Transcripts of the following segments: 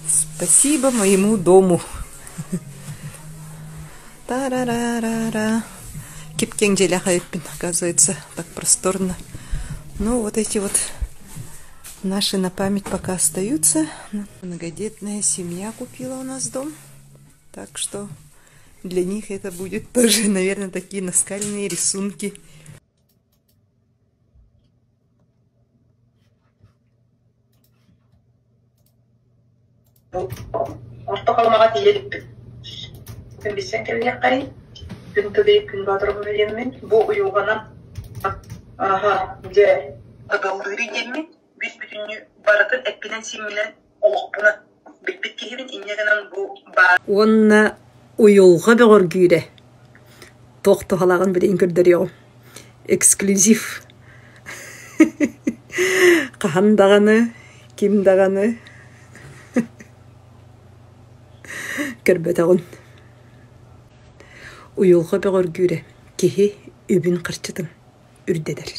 Спасибо моему дому. Та-ра-ра-ра-ра. Кип-киэҥ дьиэлээх эбиппин, оказывается, так просторно. Ну, вот эти вот наши на память пока остаются. Многодетная семья купила у нас дом. Так что для них это будет тоже, наверное, такие наскальные рисунки. Орто Халымаҕа тиийэ иликпин. Күн билсэн кэлиэххэйин, күн тыдый күн боотурбун диэммин, бу уйулҕанан аһа дьэ ыгыллыырый диэммин, бүс-бүтүннүү барытын эппинэн-сиимминэн олохпунан билбит киһибин инньэ гынан бу баар Уонна уйулҕа бөҕөргүүрэ туох туһалааҕын билигин көрдөрүөҕүм. Эксклюзив. Хаһан даҕаны, ким даҕаны көрбөтөҕүн. Уйулҕа бөҕөргүүрэ киһи үбүн-харчытын үрдэтэр.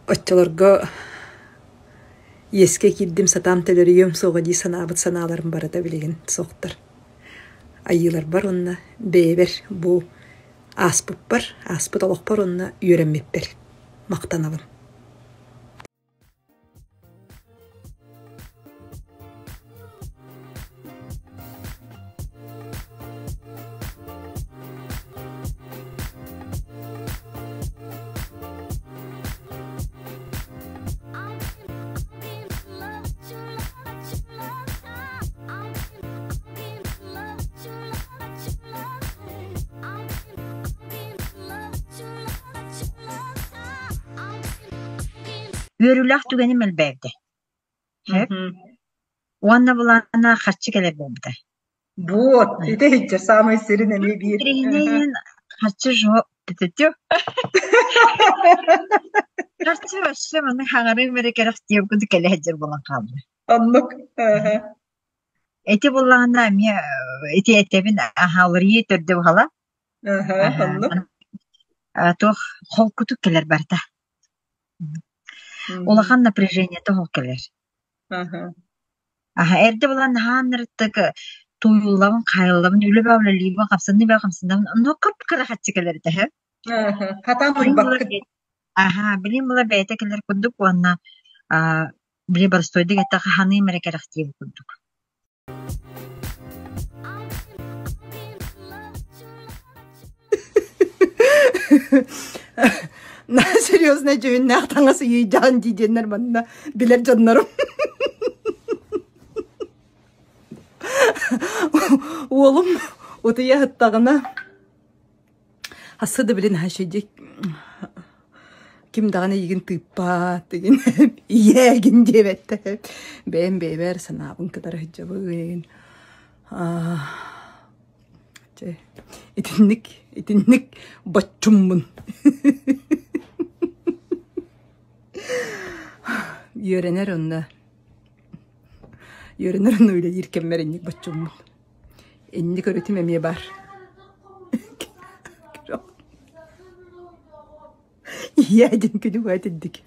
Оччолорго иэскэ киирдим сатаан төлөрүйүөм суоҕа дии санаабыт санааларым барыта билигин суохтар. Айыыларбар уонна бэйэбэр бу ааспыппар, ааспыт олохпор уонна үөрэммиппэр махтанабын. Үөрүүлээх түгэним элбээбитэ. Сөп. Уонна былаана харчы кэлэр буолбута. Вот, ити иһиччэ саамай сирин эмиэ биир. Интэриэһинэйин харчы жо тететю. Харчы вообще маннык хаҥарыым эрэ кэрэх диэбит курдук кэлэ сылдьар буолан хаалла. Оннук. Ити буоллаҕына эмиэ ити этэбин аһааларыйыы төрдө буһала. Оннук. Туох холкутук кэлэр барыта. Улахан напряжениета ол кэлэр. Аһа эрдэ булан наһааннарыттык тууйуллабын, хаайыллабын, үлэ бөҕө үлэлиибин, хамсаныы бөҕө хамсанабын, онно кып-кыра харчы кэлэр этэ үһү. Хатаан уйбаккын. Аһа, билим була бэйэтэ кэлэр курдук уонна аа били боростуойдук эттэххэ ханыым эрэ кэрэхтиир курдук. Наһаа серьезно дьүһүннээх таҥас ыйыйдаан дии диэннэр манна билэр дьоннорум. Уолум утуйа сыттаҕына Хасса да билин хаһа ким даҕаны эйигин тыыппат игин ийээгин диэбэттэр бэйэм бэйэбэр санаабын кытары сылдьабын чэ итинник итинник боччуммун үөрэнэр онно үөрэнэр онно үлэлиир кэммэр инник боччуммун Инник өрүтүм эмиэ баар. Ийээ диэн күнү этирдик.